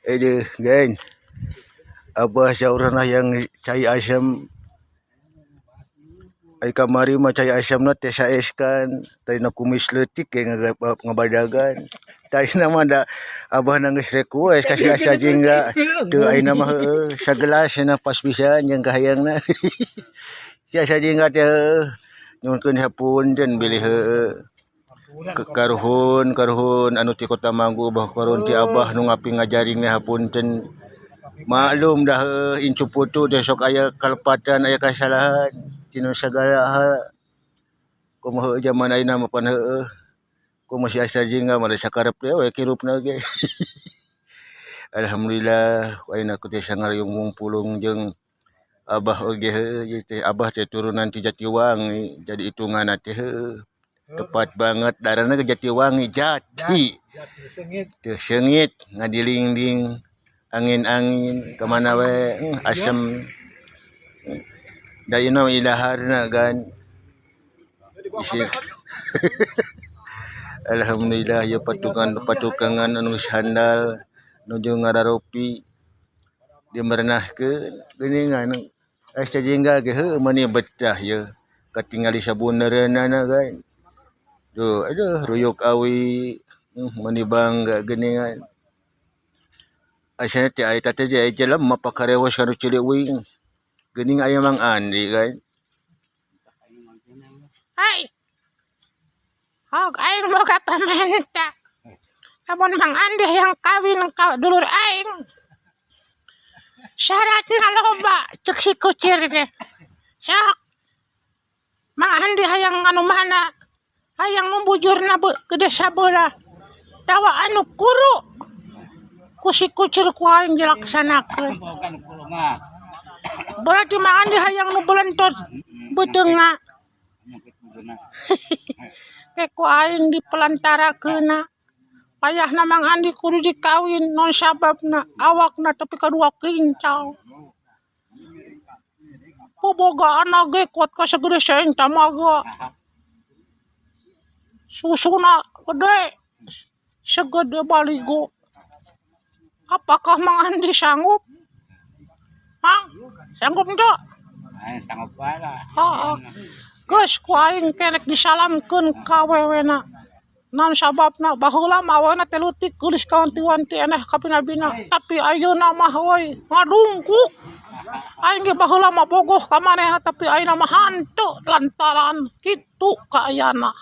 Aduh, gan. Abah saurana yang cai asam. Ai kamari mah cai asamna teh saeskan, tadina kumis leutik ge ngabadagan. Tadina mah da abah na geus request ka si Asa Jingga. Teu ayeuna mah heueuh sagelas cenah pas pisan jeung kahayangna. Si Asa Jingga teh heueuh nyuhunkeun hapunten bilih heueuh. Karuhun karuhun anu ti Kota Manggu bah karuhun ti abah nu ngapi ngajaring hapunten. Maklum dah heueuh incu putu teh sok aya kalepatan, aya kasalahan tina sagala hal. Kumaha jaman ayeuna mah pan heueuh. Kumaha si Asa Jingga mah da sakarep teh we kirupna ge. Alhamdulillah ayeuna ku tiasa ngarayung pulung jeung abah oge heueuh ieu teh abah teh turunan ti Jatiwangi, jadi hitunganna teh heueuh tepat banget darahna ke Jatiwangi, jati. Teu seungit ngadilingding angin-angin ka mana we asem. Da ieu mah ilaharna gan. Alhamdulillah ieu patukan patukangan anu geus handal nuju ngararopi dimerenahkeun geuningan. Asa Jingga ge heueuh meuni betah ieu katingali sabunereunana kan. Duh, aduh, ruyuk awi meuni bangga geuningan. Asana teh eta teh jelema pakarewos kanu Ciliwing. Geuning aya Mang Andi kan. Hai. Hog aing boga pamenta. Lamun Mang Andi hayang kawin ka dulur aing. Syaratna loba, cek si kucir teh. Sok. Mang Andi hayang anu mana? Hayang nu bujurna gede sabelah. Tawa anu kuru. Ku si kucir ku aing dilaksanakeun. Berarti Mang Andi hayang nu belentot beuteungna. Ke ku aing dipelantarakeunna. Payahna Mang Andi kudu dikawin, non sababna awakna tepi ka 2 kintal. Bobogaanna ge kuat ka sagede saeng tamaga. Susuna gede segede baligo. Apakah Mang Andi sanggup? Mang, sanggup henteu? Sanggup wae lah. Heeh. Geus ku aing kerek disalamkeun ka awewena. Naon sababna baheula mah awewena teh leutik, geulis, kawanti-wanti, eneh kabina-bina, tapi ayeuna mah euy ngadungkuk. Aing ge baheula mah bogoh ka manehna, tapi ayeuna mah hanteu lantaran kitu kaayana.